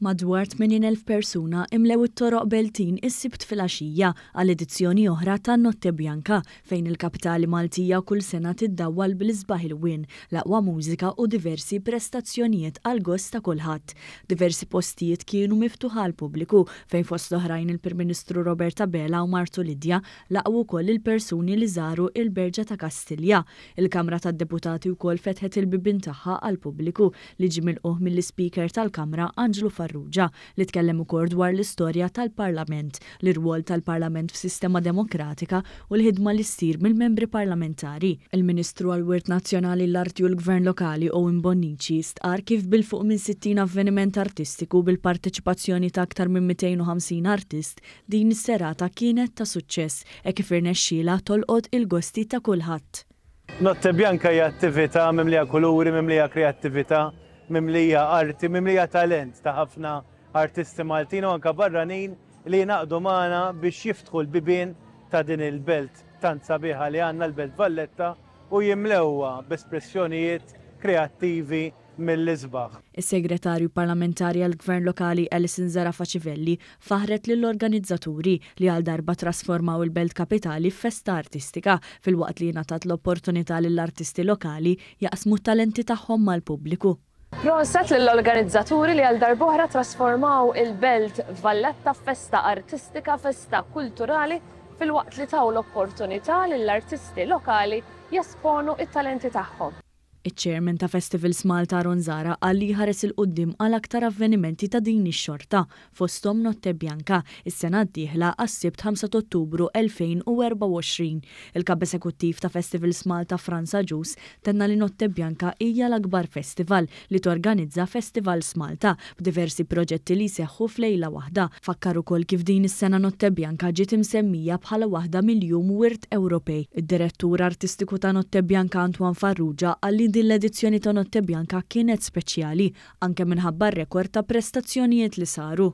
Madwar 80,000 persuna imlew it-toroq Beltin is-Sibt filgħaxija għal edizzjoni oħra ta' Notte Bianca fejn il-kapitali Maltija kull sena tiddawwal bl-isbaħ ilwien, l-aqwa mużika u diversi prestazzjonijiet għall-gost ta' kulħadd. Diversi postijiet kienu miftuħa għall-pubbliku fejn fost l-oħrajn il-Prim Ministru Robert Abela u martu Lydia laqgħu wkoll il-persuni li żaru il-Berġa ta' Kastilja. Il-Kamra tad-Deputati wkoll fetħet il-bibien tagħha għall-pubbliku li ġie milqugħ mill-Ispeaker tal-Kamra Anġlu Farrugia li tkellem ukoll dwar l-istorja tal-Parlament, l-irwol tal-Parlament f'sistema demokratika u l-ħidma li ssir mill-membri parlamentari. Il-Ministru għall-Wirt Nazzjonali, l-Arti u l-Gvern Lokali Owen Bonnici stqarr kif 'il fuq minn 60 avveniment artistiku bil-parteċipazzjoni ta' aktar minn 250 artist din is-serata kienet ta' suċċess e kif irnexxiela tolqot il-gosti ta' kulħadd. Notte Bianca hija attività mimlija kuluri, mimlija kreattività, mimlija arti, mimlija talent ta' ħafna artisti Maltin u anka barranin li jingħaqdu magħna biex jiftħu l-bibien ta' din il-belt tant sabiħa li għandna, l-Belt Valletta, u jimlewha b'espressjonijiet kreattivi mill-isbaħ. Is-Segretarju Parlamentari għall-Gvern Lokali Alison Zerafa Civelli faħret lill-organizzaturi li għal darba trasformaw il-Belt Kapitali f'festa artistika filwaqt li ngħatat l-opportunità lill-artisti lokali jaqsmu t-talenti tagħhom mal-pubbliku. Proset lill-organizzaturi li għal darb'oħra trasformaw il-Belt Valletta f'festa artistika, festa kulturali, filwaqt li taw l-opportunità lill-artisti lokali jesponu it-talenti tagħhom. Iċ-chairman ta' Festivals Malta Aaron Zahra qal li jħares 'il quddiem għal aktar avvenimenti ta' din ix-xorta, fosthom Notte Bianca, is-sena d-dieħla għas-Sibt 5 Ottubru 2024. Il-kap esekuttiv ta' Festivals Malta Frans Agius tenna li Notte Bianca hija l-akbar festival li torganizza Festivals Malta b'diversi proġetti li jseħħu f'lejla waħda. Fakkar ukoll kif din is-sena Notte Bianca ġiet imsemmija bħala waħda mill-Jum Wirt Ewropej. Id-direttur artistiku ta' Notte Bianca Antoine Farrugia qal li din l-edizzjoni ta' Notte Bianca kienet speċjali anke minħabba r-rekord ta' prestazzjonijiet li saru.